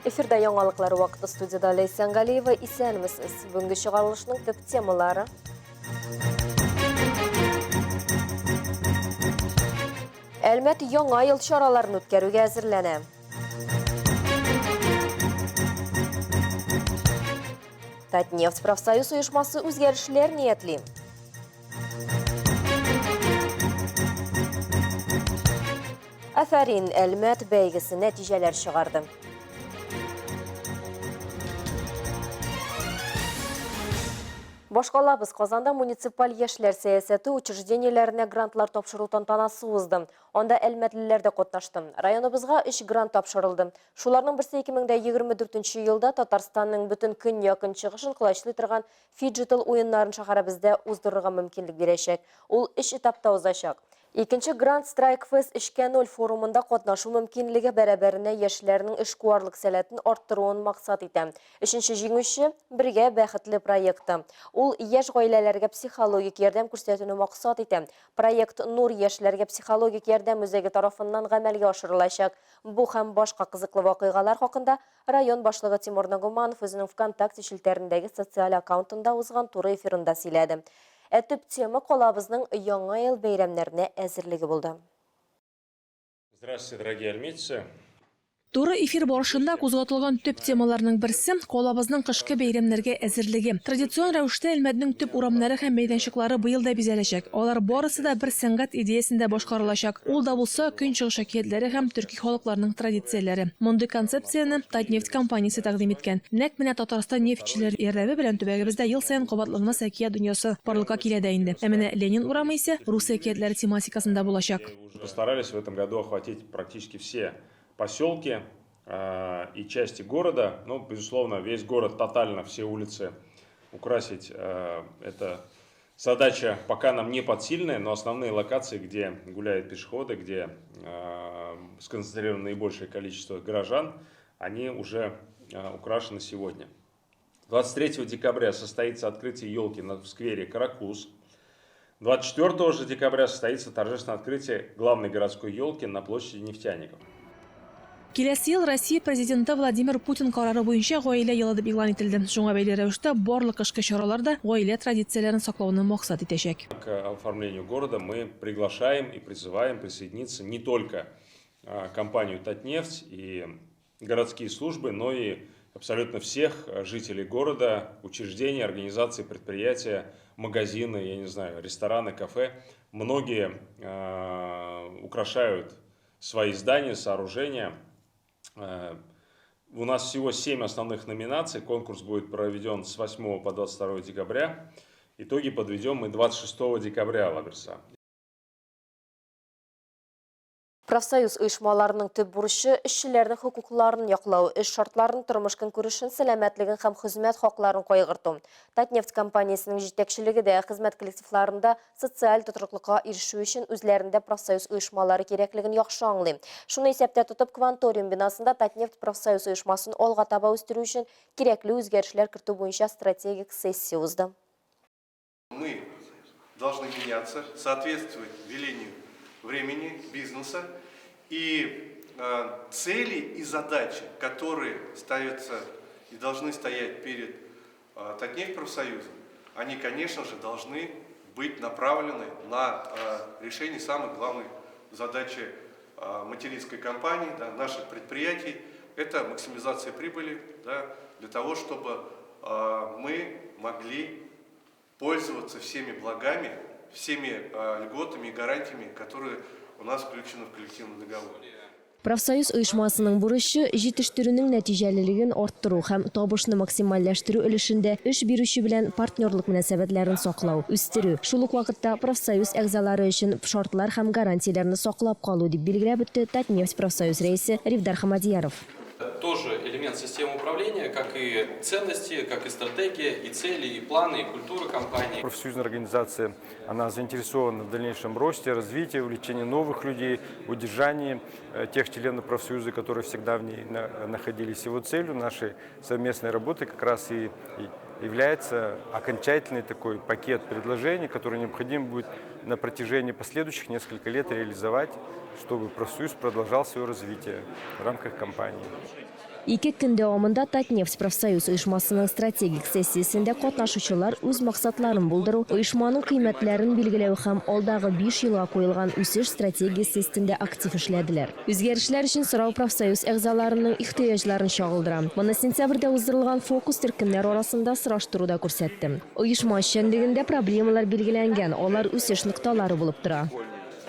Эфирда яңалыклар вакыты студияда Ләйсән Галиева. Исәнмесез. Бүгенге чыгарылышның төп темалары. Әлмәт яңа ел чараларын үткәрүгә әзерләнә. Татнефть профсоюз оешмасы үзгәрешләр ниятли. Афәрин, Әлмәт бәйгесе нәтиҗәләр чыгарды. Башкалабыз Казанда муниципаль яшьләр сәясәте учреждениеләренә грантлар тапшыру тантанасы узды. Анда әлмәтлеләр дә катнашты. Районыбызга өч грант тапшырылды. Шуларның берсе 2024 елда Татарстанның бөтен көньяк-көнчыгышын колачлый торган фиджитал уеннарын шәһәребездә уздырырга мөмкинлек бирәчәк. Ул өч этапта узачак. Икенче грант Страйкфест өчкә ноль форумында катнашу мөмкинлеге бәрабәренә яшьләрнең эшкуарлык сәләтен арттыруын максат итә. Өченче җиңүче, Бергә бәхетле проекты. Ул яшь гаиләләргә психологик ярдәм күрсәтүне максат итә. Проект Нур яшьләргә психологик ярдәм үзәге тарафыннан гамәлгә ашырылачак. Бу һәм башка кызыклы вакыйгалар хакында район башлыгы Тимур Нагуманов үзенең ВКонтакте челтәрендәге социаль аккаунтында узган туры эфирында сөйләде. Ә төп тема калабызның Яңа ел бәйрәмнәренә әзерлеге булды. Здравствуйте, дорогие альметьевцы! Туры эфир барышында кузгатылган төп темаларның берсе, калабызның кышкы бәйрәмнәргә әзерлеге. Традицион рәвештә Әлмәтнең төп урамнары һәм мәйданчыклары быел да бизәләчәк. Алар барысы да бер сәнгать идеясендә башкарылачак. Ул да булса, Көнчыгыш әкиятләре һәм төрки халыкларның традицияләре. Мондый концепцияне Татнефть компаниясе тәкъдим иткән. Нәкъ менә Татарстан нефтьчеләре ярдәме белән төбәгебездә ел саен кабатланмас әкият дөньясы барлыкка килә дә инде. Ә менә Ленин урамы исә рус әкиятләре тематикасында булачак. Постарались в этом году охватить практически все поселки и части города. Ну, безусловно, весь город тотально, все улицы украсить это задача пока нам не подсильная, но основные локации, где гуляют пешеходы, где сконцентрировано наибольшее количество горожан, они уже украшены сегодня. 23 декабря состоится открытие елки в сквере Каракуз. 24 же декабря состоится торжественное открытие главной городской елки на площади Нефтяников. Киләсе ел Россия Президенты Владимир Путин карары буенча Гаилә елы дип игълан ителде. Шуңа бәйле рәвештә барлык кышкы чаралар да гаилә традицияләрен саклауны максат итәчәк. К оформлению города мы приглашаем и призываем присоединиться не только компанию Татнефть и городские службы, но и абсолютно всех жителей города, учреждений, организаций, предприятия, магазины, я не знаю, рестораны, кафе. Многие украшают свои здания, сооружения. У нас всего 7 основных номинаций. Конкурс будет проведен с 8 по 22 декабря. Итоги подведем мы 26 декабря, Лаберса. Профсоюз оешмаларының төп бурычы эшчеләрнең хокукларын яклау, эш шартларын, тормыш-көнкүрешен, сәламәтлеген һәм хезмәт хакларын кайгырту. Татнефть компаниясенең җитәкчелеге дә хезмәт коллективларында социаль тотрыклыкка ирешү өчен үзләрендә профсоюз оешмалары кирәклеген яхшы аңлый. Шуны исәптә тотып, Кванториум бинасында Татнефть профсоюз оешмасын алга таба үстерү өчен кирәкле үзгәрешләр кертү буенча стратегик сессия узды. Мы должны меняться, соответствовать велению времени, бизнеса и цели и задачи, которые ставятся и должны стоять перед Татнефть профсоюзом, они, конечно же, должны быть направлены на решение самой главной задачи материнской компании, да, наших предприятий. Это максимизация прибыли, да, для того, чтобы мы могли пользоваться всеми благами, всеми льготами и гарантиями, которые у нас включены в коллективный договор. Профсоюз оешмасының бурычы, җитештерүнең нәтиҗәлелеген арттыру һәм табышны максимальләштерү өлешендә эш бирүче белән партнерлык мөнәсәбәтләрен саклау, үстерү, шул ук вакытта профсоюз әгъзалары өчен шартлар һәм гарантияләрне саклап калу, дип билгеләп үтте Татнефть профсоюз рәисе Рифдар Хамадьяров. Тоже элемент системы управления, как и ценности, как и стратегия, и цели, и планы, и культура компании. Профсоюзная организация, она заинтересована в дальнейшем росте, развитии, увлечении новых людей, удержании тех членов профсоюза, которые всегда в ней находились. Его целью нашей совместной работы как раз и является окончательный такой пакет предложений, который необходимо будет на протяжении последующих нескольких лет реализовать, чтобы профсоюз продолжал свое развитие в рамках компании. Ике көн дәвамында Татнефть профсоюз оешмасының стратегик сессиясендә катнашучылар үз максатларын булдыру, оешманың кыйммәтләрен билгеләү һәм алдагы биш елга куелган үсеш стратегиясе өстендә актив эшләделәр. Үзгәрешләр өчен сорау профсоюз әгъзаларының ихтыяҗларын чагылдыра. Моны сентябрьдә уздырылган фокус-төркемнәр арасында сораштыру да күрсәтте. Оешма эшчәнлегендә проблемалар билгеләнгән, алар үсеш нокталары булып тора.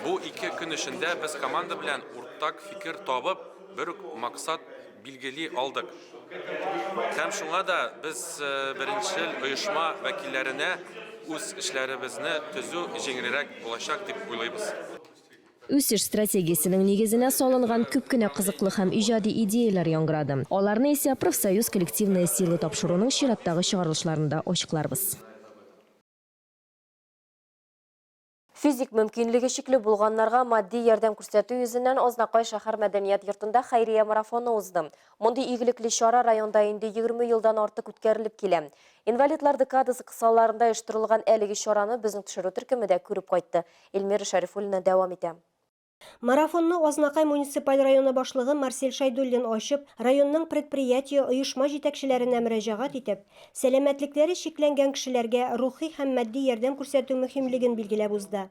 Бу ике көн эчендә без команда белән уртак фикер табып, бер үк максат билгели алдык. Һәм шуңа да без беренчел оешма вәкилләренә үз эшләребезне төзү җиңелрәк булачак дип уйлыйбыз. Үсеш стратегиясенең нигезенә салынган күп кенә кызыклы һәм иҗади идеяләр яңгырады. Аларны исә Профсоюз коллективная сила тапшыруның чираттагы чыгарылышларында ачыкларбыз. Физик мөмкинлеге чикле булганнарга матди ярдәм күрсәтү йөзеннән Азнакай шәһәр мәдәният йортында хәйрия марафоны узды. Мондый игелекле чара районда инде 20 елдан артык үткәрелеп килә. Инвалидлар декадасы кысаларында оештырылган әлеге чараны безнең төшерү төркеме дә күреп кайтты. Эльмира Шәрифуллина дәвам итә. Марафонны Азнакай муниципаль районы башлыгы Марсель Шәйдуллин ачып, районның предприятие, оешма җитәкчеләренә мөрәҗәгать итеп, сәламәтлекләре чикләнгән кешеләргә рухи һәм матди ярдәм күрсәтү мөһимлеген билгеләп узды.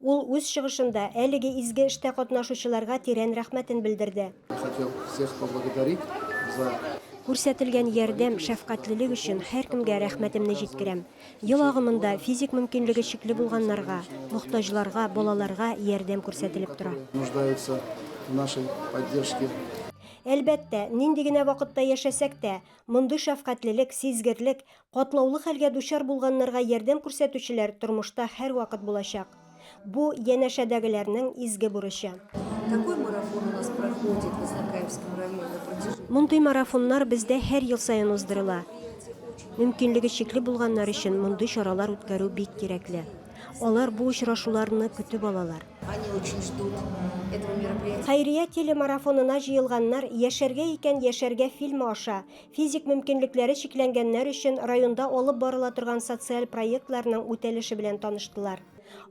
Ул үз чыгышында әлеге изге эштә катнашучыларга тирән рәхмәтен белдерде. Хотел всех поблагодарить за Күрсәтелгән ярдәм, шәфкатьлелек өчен һәркемгә рәхмәтемне җиткерәм. Ел агымында физик мөмкинлеге чикле булганнарга, мохтаҗларга, балаларга ярдәм күрсәтелеп тора. Нуждаются в нашей поддержке. Әлбәттә, нинди генә вакытта яшәсәк тә, мондый шәфкатьлелек, сизгерлек, катлаулы хәлгә дучар булганнарга ярдәм күрсәтүчеләр тормышта һәрвакыт булачак. Бу, янәшәдәгеләрнең изге бурычы. Такой марафон у нас проходит в Азнакаевском районе на протяжении. Мондый марафоннар бездә һәр ел саен уздырыла. Мөмкинлеге чикле булганнар өчен мондый чаралар үткәрү бик кирәкле. Алар бу очрашуларны көтеп алалар. Они очень ждут этого мероприятия. Хәйрия телемарафонына җыелганнар Яшәргә икән, яшәргә фильмы аша физик мөмкинлекләре чикләнгәннәр өчен районда алып барыла торган социаль проектларның үтәлеше белән таныштылар.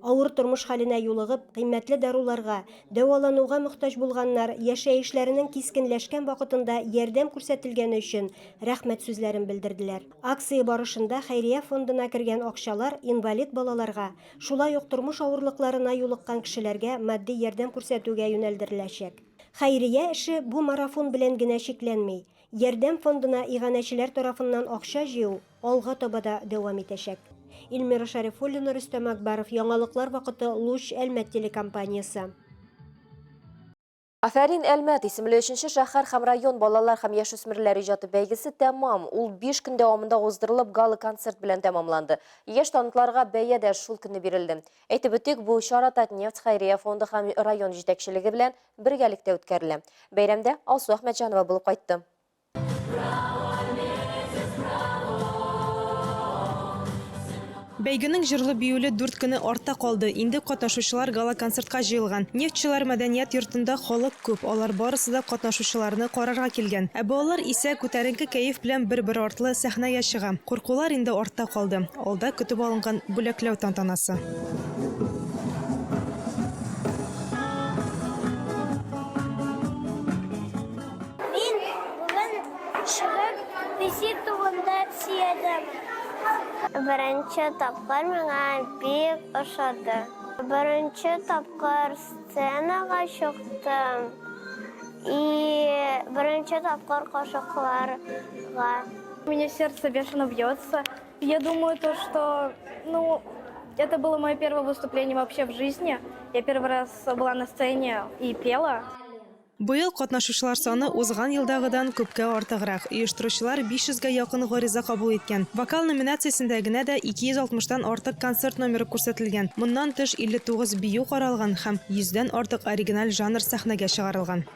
Авыр тормыш хәленә юлыгып, кыйммәтле даруларга, дәвалануга мохтаҗ булганнар яшәешләренең кискенләшкән вакытында ярдәм күрсәтелгәне өчен рәхмәт сүзләрен белдерделәр. Акция барышында хәйрия фондына кергән акчалар инвалид балаларга, шулай ук тормыш авырлыкларына юлыккан кешеләргә матди ярдәм күрсәтүгә юнәлдереләчәк. Хәйрия эше бу марафон белән генә чикләнми. Ярдәм фондына иганәчеләр тарафыннан акча җыю алга таба да дәвам итәчәк. Эльмира Шәрифуллина, Рөстәм Акбаров, Яңалыклар вакыты, Луч, Әлмәт телекомпаниясе. Афәрин, Әлмәт исемле өченче шәһәр һәм район балалар һәм яшүсмерләр иҗаты бәйгесе тәмам. Ул 5 көн дәвамында уздырылып, гала-концерт белән тәмамланды. Яшь талантларга бәя дә шул көнне бирелде. Әйтеп үтик, бу чара Татнефть хәйрия фонды һәм район җитәкчелеге белән бергәлектә үткәрелә. Бәйрәмдә Алсу Әхмәтҗанова булып кайтты. Бәйгенең җырлы-биюле дүрт көне артта калды. Инде катнашучылар гала-концертка җыелган. Нефтьчеләр мәдәният йортында халык күп, алар барысы да катнашучыларны карарга килгән. Ә балалар исә күтәренке кәеф белән бер-бер артлы сәхнәгә чыга. Куркулар инде артта калды. Алда көтеп алынган бүләкләү тантанасы. Мин бүген чыгып песи турында сөйләдем. Беренче тапкыр миңа бик ошады. Беренче тапкыр сценага чыктым и беренче тапкыр кашыкларга. У меня сердце бешено бьется. Я думаю, то, что, ну, это было мое первое выступление вообще в жизни. Я первый раз была на сцене и пела. Быел катнашучылар саны узган елдагыдан күпкә артыграк. Оештыручылар 500 гә якын гариза кабул иткән. Вокал номинациясендә генә дә 260 тан артык концерт номеры күрсәтелгән. Моннан тыш 59 бию каралган һәм 100 дән артык оригиналь жанр сәхнәгә чыгарылган.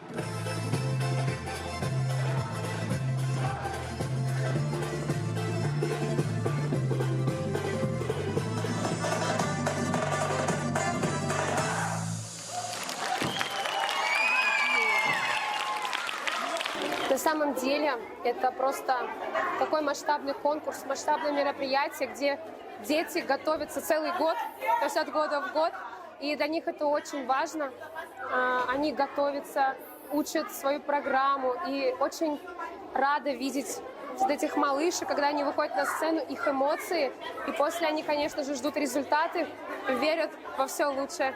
На самом деле это просто такой масштабный конкурс, масштабное мероприятие, где дети готовятся целый год, то есть от года в год. И для них это очень важно. Они готовятся, учат свою программу. И очень рада видеть вот этих малышек, когда они выходят на сцену, их эмоции. И после они, конечно же, ждут результаты, верят во все лучшее.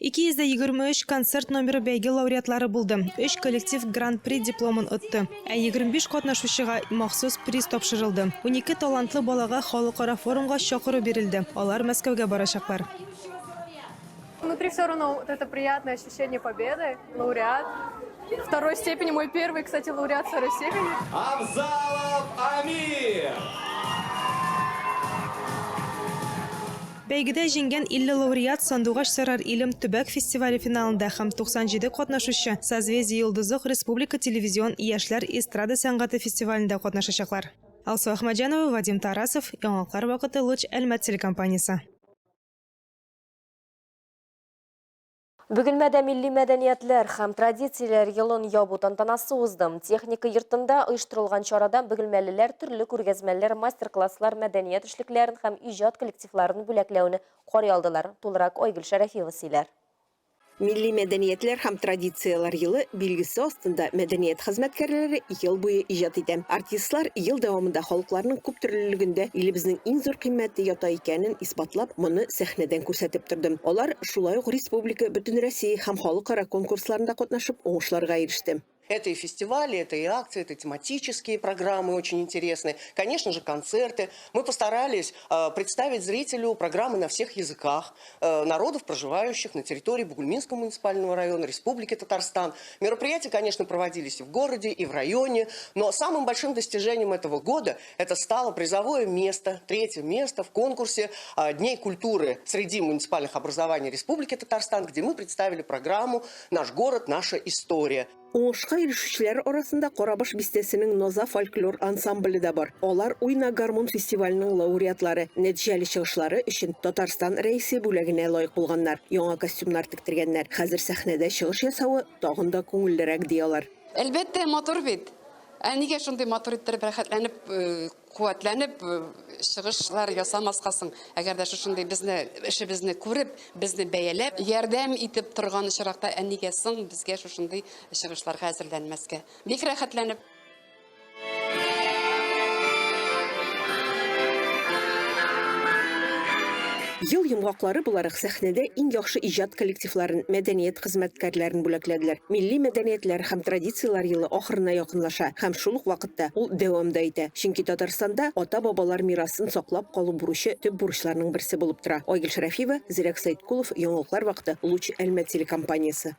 223 концерт номеры бәйге лауреатлары булды. Өч коллектив Гран-при дипломын отты. Ә 25 катнашучыга махсус приз тапшырылды. 12 талантлы балага халыкара форумга чакыру бирелде. Алар Мәскәүгә барачаклар. Внутри все равно вот это приятное ощущение победы, лауреат. Второй степени, мой первый, кстати, лауреат второй степени. Абзалов Амир! Бәйгедә җиңгән 50 лауреат Сандугач сарар илем төбәк фестивале финалында һәм 97 катнашучы Созвездие Йолдызлык республика телевизион яшьләр эстрада сәнгате фестивалендә катнашачаклар. Алсу Әхмәтҗанова, Вадим Тарасов, Яңалыклар вакыты, Луч Әлмәт телекомпаниясе. Бөгелмәдә милли мәдәниятләр һәм традицияләр елын ябу тантанасы узды. Техника йортында оештырылган чарада бөгелмәлеләр төрле күргәзмәләр, мастер-класслар, мәдәният эшлекләрен һәм иҗат коллективларын бүләкләүне карый алдылар. Тулырак Айгөл Шәрәфиева сөйләр. Милли мәдәниятләр һәм традицияләр елы билгесе астында мәдәният хезмәткәрләре ел буе иҗат итә. Артистлар ел дәвамында халыкларның күптөрлелегендә илебезнең иң зур кыйммәте ята икәнен исбатлап, моны сәхнәдән күрсәтеп торды. Алар шулай ук республика, бөтенроссия һәм халыкара конкурсларында катнашып, уңышларга иреште. Это и фестивали, это и акции, это тематические программы очень интересные. Конечно же, концерты. Мы постарались э, представить зрителю программы на всех языках э, народов, проживающих на территории Бугульминского муниципального района, Республики Татарстан. Мероприятия, конечно, проводились и в городе, и в районе. Но самым большим достижением этого года это стало призовое место, третье место в конкурсе э, Дней культуры среди муниципальных образований Республики Татарстан, где мы представили программу «Наш город, наша история». Уңышка ирешүчеләр арасында Карабаш бистәсенең Наза фольклор ансамбле дә бар. Алар Уйна гармун фестиваленең лауреатлары. Нәтиҗәле чыгышлары өчен Татарстан Рәисе бүләгенә лаек булганнар. Яңа костюмнар тектергәннәр. Хәзер сәхнәдә чыгыш ясавы тагын да күңеллерәк, ди алар. Әлбәттә, матур бит. Ә нигә шундый матур иттереп, рәхәтләнеп, э, куәтләнеп э, чыгышлар ясамаска соң? Әгәр дә шушындый безне эшебезне күреп, безне бәяләп, ярдәм итеп торган очракта, ә нигә соң безгә шушындый чыгышларга әзерләнмәскә? Бик рәхәтләнеп. Ел йомгаклары буларак сәхнәдә иң яхшы иҗат коллективларын, мәдәният хезмәткәрләрен бүләкләделәр. Милли мәдәниятләр һәм традицияләр елы ахырына якынлаша һәм шул ук вакытта ул дәвам да итә. Чөнки Татарстанда ата-бабалар мирасын саклап калу бурычы төп бурычларның берсе булып тора. Айгөл Шәрәфиева, Зирәк Сәйткулов, Яңалыклар вакыты, Луч Әлмәт телекомпаниясе.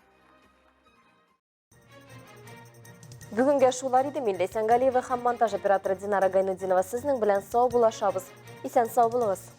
Бүгенгә шулар иде. Мин Ләйсән Галиева һәм монтаж операторы Динара Гайнутдинова сезнең белән сау булашабыз. Исән сау булыгыз.